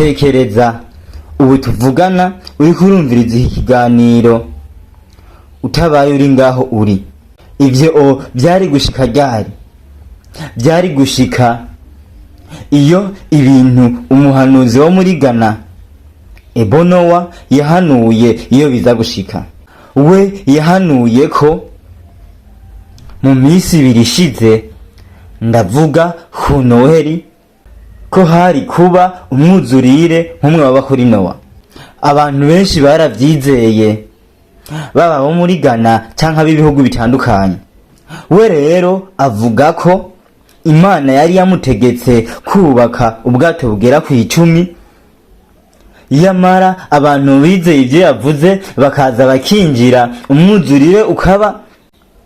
Tekereza ubu tuvugana uriko urumviriza iki kiganiro, utabaye uri ngaho uri. Ivyo o byari gushika ryari? Byari gushika iyo ibintu umuhanuzi wo muri Ghana Ebo Noah yahanuye iyo biza gushika. We yahanuye ko mu minsi 2 ishize, ndavuga ku Noheli, ko hari kuba umwuzurire nk'umwe waba kuri Nowa. Abantu benshi baravyizeye, baba bo muri Ghana canke ab'ibihugu bitandukanye. We rero avuga ko Imana yari yamutegetse kubaka ubwato bugera ku 10. Yamara abantu bizeye ivyo yavuze, bakaza bakinjira, umwuzurire ukaba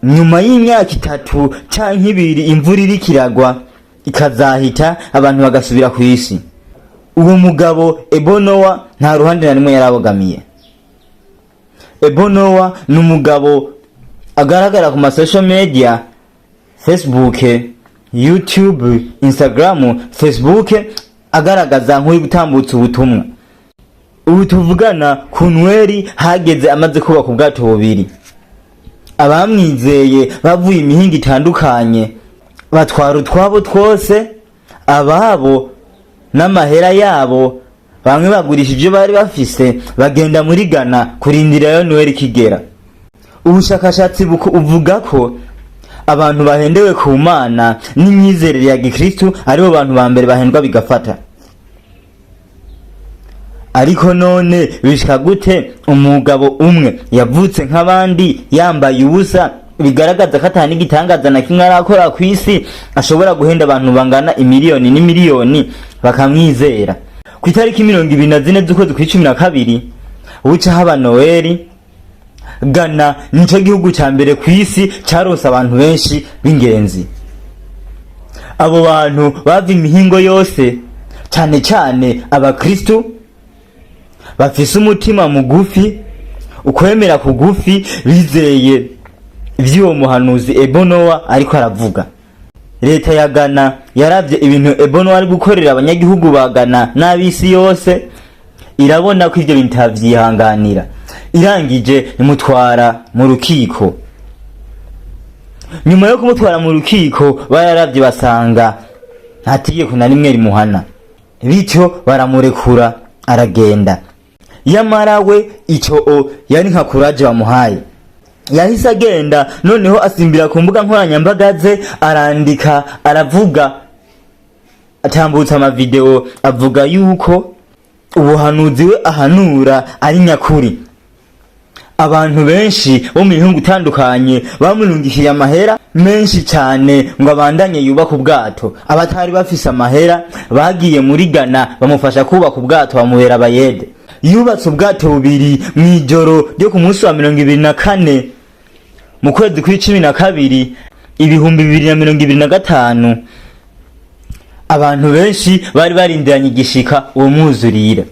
nyuma y'imyaka 3 canke 2, imvura iriko iragwa ikazahita, abantu bagasubira ku isi. Uwo mugabo Ebo Noah nta ruhande na rimwe yarabogamiye. Ebo Noah ni umugabo agaragara ku ma social media, Facebook, YouTube, Instagram, Facebook, agaragaza nk'uri gutambutsa ubutumwa. Ubu tuvugana, ku Nweri hageze amaze kubaka ubwato bubiri. Abamwizeye bavuye imihinga itandukanye, batwara utwabo twose, ababo n'amahera yabo, bamwe bagurisha ibyo bari bafise, bagenda muri Ghana kurindirayo Noheli ikigera. Ubushakashatsi buvuga ko abantu bahendewe ku Mana n'imyizerere ya gikristu aribo bantu ba mbere bahendwa bigafata. Ariko none bishika gute umugabo umwe yavutse nk'abandi, yambaye ubusa, bigaragaza ko atani igitangaza na kimwe arakora ku isi, ashobora guhenda abantu bangana imiliyoni n'imiliyoni bakamwizera? Ku itariki 24 z'ukwezi kw'icumi na kabiri, buca haba Noheli, Ghana nico gihugu ca mbere ku isi caronse abantu benshi b'ingenzi. Abo bantu bava imihingo yose, cane cane abakristu bafise umutima mugufi, ukwemera kugufi, bizeye ivy'uwo muhanuzi Ebo Noah ariko aravuga. Leta ya Ghana yaravye ibintu Ebo Noah ari gukorera abanyagihugu ba Ghana n'ab'isi yose, irabona ko ivyo bintu itavyihanganira. Irangije imutwara mu rukiko. Nyuma yo kumutwara mu rukiko, bararavye basanga nta tegeko na rimwe rimuhana, bityo baramurekura aragenda. Yamara we ico o yari nka kuraje bamuhaye. Yahise agenda noneho asimbira ku mbuga nkoranyambaga ze, arandika, aravuga, atambutsa amavideo, avuga yuko ubuhanuzi we ahanura ari nyakuri. Abantu benshi bo mu bihugu itandukanye bamurungikiye amahera menshi cyane ngo abandanye yubake ubwato. Abatari bafise amahera bagiye muri Ghana bamufasha kubaka ubwato, bamubera abayede. Yubatse ubwato bubiri mu ijoro ryo ku munsi wa 24 mu kwezi kw'icumi na kabiri 2025. Abantu benshi bari barindiranye igishika uwo mwuzurira.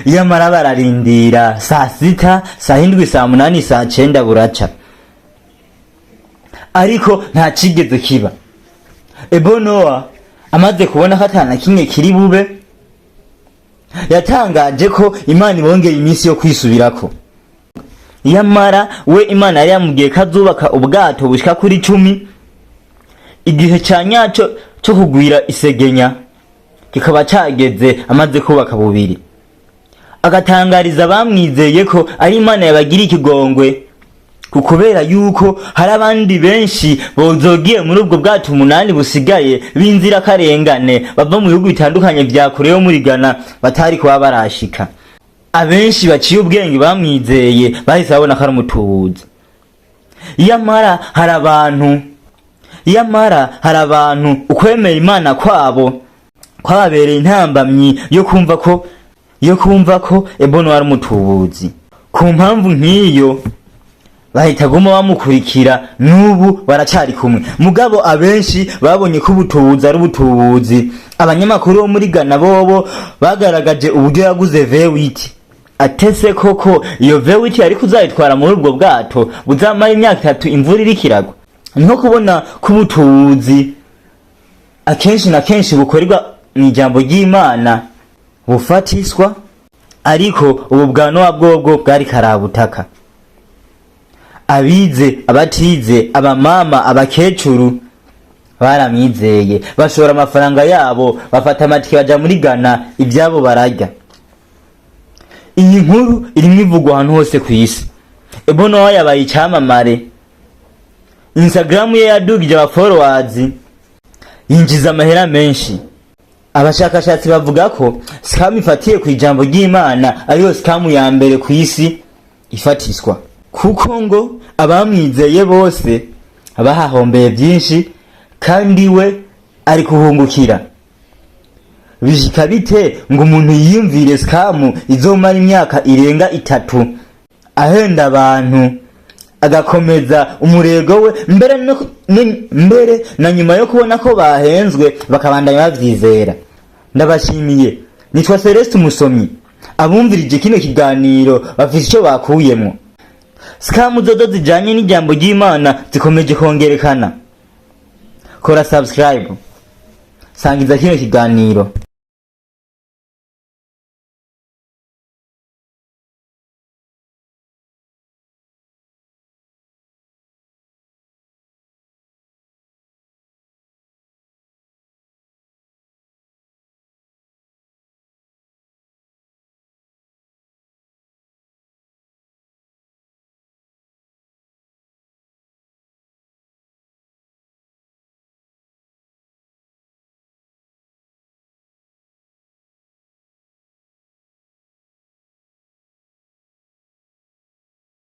Yamara bararindira saa 6, saa 7, saa 8, saa 9, buraca, ariko nta cigeze kiba. Ebo Noah amaze kubona ko atana kimwe kiri bube, yatangaje ko Imana ibongeye iminsi yo kwisubirako. Yamara we Imana yari yamubwiye ko azubaka ubwato bushika kuri 10, igihe ca nyaco co kugwira isegenya kikaba cageze amaze kubaka bubiri. Agatangariza abamwizeye ko ari Imana yabagiriye ikigongwe, ku kubera yuko hari abandi benshi bozogiye muri ubwo bwato umunani busigaye, b'inzirakarengane bava mu bihugu bitandukanye vya kure yo muri Ghana batari kuba barashika. Abenshi baciye ubwenge bamwizeye bahise babona ko ari umutubuzi. Yamara hari abantu ukwemera Imana kwabo kwababereye intambamyi yo kumva ko Ebo Noah ari umutubuzi. Ku mpamvu nk'iyo bahita guma bamukurikira, n'ubu baracari kumwe. Mugabo abenshi babonye ko ubutubuzi ari ubutubuzi. Abanyamakuru bo muri Ghana bobo bagaragaje uburyo yaguze V8. Atese koko iyo V8 yari kuzayitwara muri ubwo bwato buzamara imyaka 3 imvura iriko iragwa? Nko kubona ko ubutubuzi akenshi na kenshi bukorerwa mu ijambo ry'Imana. Bufatiswa, ariko ubu bwa Nowa bwobwo bwari karabutaka. Abize, abatize, abamama, abakecuru baramwizeye, bashora amafaranga yabo, bafata amatike, baja muri Ghana, ivyabo bararya. Iyi nkuru irimwo ivugwa ahantu hose kw'isi. Ebo Nowa yabaye icamamare, Instagram ye yadugije aba followers, yinjiza amahera menshi. Abashakashatsi bavuga ko scam ifatiye ku ijambo ry'Imana ariyo scam ya mbere ku isi ifatiswa, kuko ngo abamwizeye bose bahahombeye byinshi kandi we ari kuhungukira. Bishika bite ngo umuntu yiyumvire scam izomara imyaka irenga 3 ahenda abantu, agakomeza umurego we mbere no, no, mbere na nyuma yo kubona ko bahenzwe bakabandanya bavyizera? Ndabashimiye, nitwa Celeste Umusomyi. Abumvirije kino kiganiro bafise ico bakuyemwo. Scam zozo zijanye n'ijambo ry'Imana zikomeje kongerekana. Kora subscribe, sangiza kino kiganiro.